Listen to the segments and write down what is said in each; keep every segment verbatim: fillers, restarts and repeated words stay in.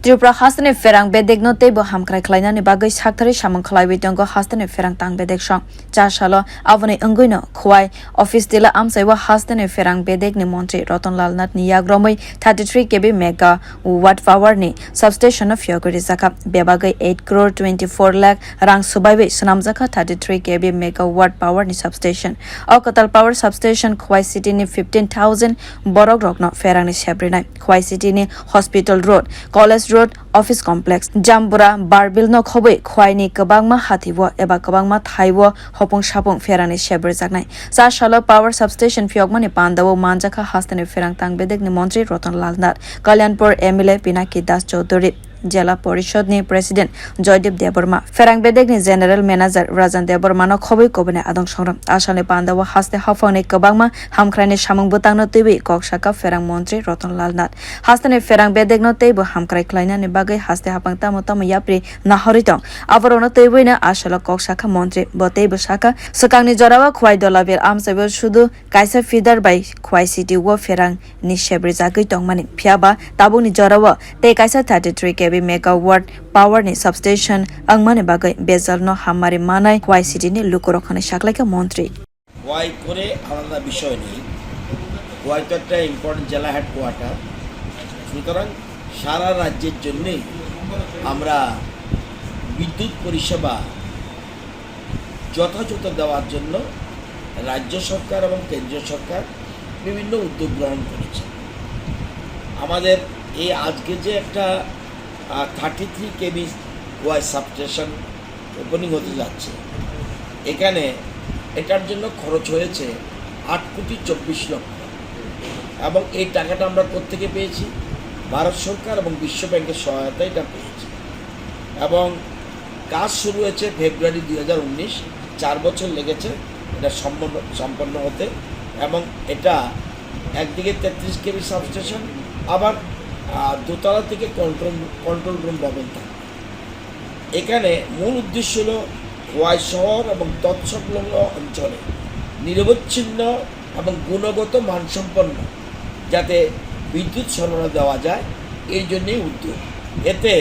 Tripura hasteni pherang bedekno teibo hamkrai khlainani bagwi sakthari samung khlaiwi tongo hasteni pherang tang bedek song. Cha salo aboni wngwino Khowai office tila amchaibo hasteni pherang bedekni montri Ratan Lal Nath ni yagromwi thirty three K V megawatt power ni substation no phiyogwi rijakha. Bebagwi eight crore twenty four lakh rang swbaiwi swnamjakha thirty three K V megawatt power ni substation. O kwtal power substation Khowai city ni fifteen thousand borok rokno pherangni sebrinai. Khowai city ni Hospital Road, College Road, Office Complex, Jambura, Barbil no khobwi Khowai ni kwbangma hati o eba kwbangma thai o hopung sapung pherangni sebri jaknai. Cha salo power substation phiyokmani pandao manjakha hasteni pherang tang bedekni montri Ratan Lal Nath, Kalyanpur M L A Pinaki Das Chaudhuri, Jela Porishod ni President Joydeep Debbarma, pherang bedekni General Manager Rajan Debbarma no khobwi kubuni adong songrwm. Asalni pandao haste haphangni kwbangma hamkraini samung bwtangno twiwi kok saka pherang montri Ratan Lal Nath. Hasteni pherang bedekno teibo hamkrai khlainani bagwi haste haphang tamo tamo yapri nahorwi tong. Aborokno twiwino asalo kok sakha montri. Bo teibo sakha, swkangni jorao Khowai Dolabil amchaibo sudu kaisa feeder bai Khowai city o pherang ni sebrijagwi tongmani. Phiyaba tabukni jorao tei kaisa thirty three K V megawatt power ni substation wngmani bagwi bejalno hammari manai Khowai city ni lukurok hwnwi saklaikha montri. Khowai করে আলাদা বিষয় নেই, খোয়াই তো একটা ইম্পর্টেন্ট জেলা হেডকোয়ার্টার। সুতরাং সারা রাজ্যের জন্যেই আমরা বিদ্যুৎ পরিষেবা যথাযথ দেওয়ার জন্য রাজ্য সরকার এবং কেন্দ্রীয় সরকার বিভিন্ন উদ্যোগ গ্রহণ করেছে। আমাদের এই আজকে যে একটা thirty three KV Y substation opening হতে যাচ্ছে, এখানে এটার জন্য খরচ হয়েছে আট কোটি চব্বিশ লক্ষ। এবং এই টাকাটা আমরা কোত্থেকে পেয়েছি? ভারত সরকার এবং বিশ্ব ব্যাংকের সহায়তায় এটা পেয়েছি। এবং কাজ শুরু হয়েছে ফেব্রুয়ারি দুই হাজার উনিশ, চার বছর লেগেছে এটা সম্পন্ন সম্পন্ন হতে। এবং এটা একদিকে তেত্রিশ কেভি সাবস্টেশন, আবার আহ, দোতলা থেকে কন্ট্রোল কন্ট্রোল রুম ভবন থাকবে। এখানে মূল উদ্দেশ্য হলো খোয়াই শহর এবং তৎসংলগ্ন অঞ্চলে নিরবচ্ছিন্ন এবং গুণগত মানসম্পন্ন যাতে বিদ্যুৎ সরবরাহ দেওয়া যায়, এই জন্যই উদ্যোগ। এতে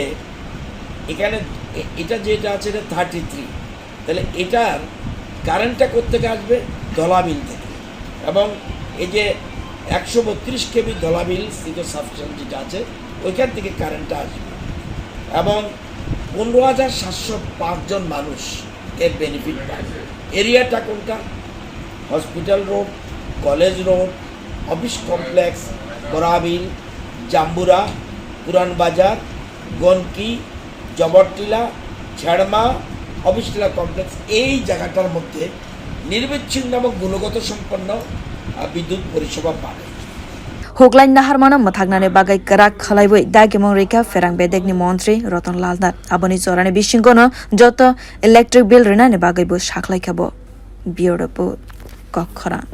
এখানে এ- এটা যেটা আছে, এটা থার্টি থ্রি, তাহলে এটার কারেন্টটা কোত্থেকে আসবে? ধলাবিল থেকে। এবং এই যে একশো বত্রিশ কেভি ধলাবিল স্থিত সাবস্টেশন যেটা আছে, ওইখান থেকে কারেন্টটা আসবে। এবং পনেরো হাজার সাতশো পাঁচ জন মানুষ এর বেনিফিট পাবে। এরিয়াটা কোনটা? Hospital road, college road, office complex, বড়াবিল, জাম্বুরা, পুরান বাজার, গনকি, জবরটিলা, ছেড়মা, অফিস টিলা কমপ্লেক্স, এই জায়গাটার মধ্যে নিরবিচ্ছিন্ন এবং গুণগত সম্পন্ন আহ, বিদ্যুৎ পরিষেবা পাবে। Huklaini naharmano mwthaknani bagwi kwrak khlaiwi dagimung rikha pherang bedekni montri Ratan Lal Nath. Aboni jorani bisingono joto electric bill rinani bagwibo saklaikha bo. Bureau Report, Kokkhorang.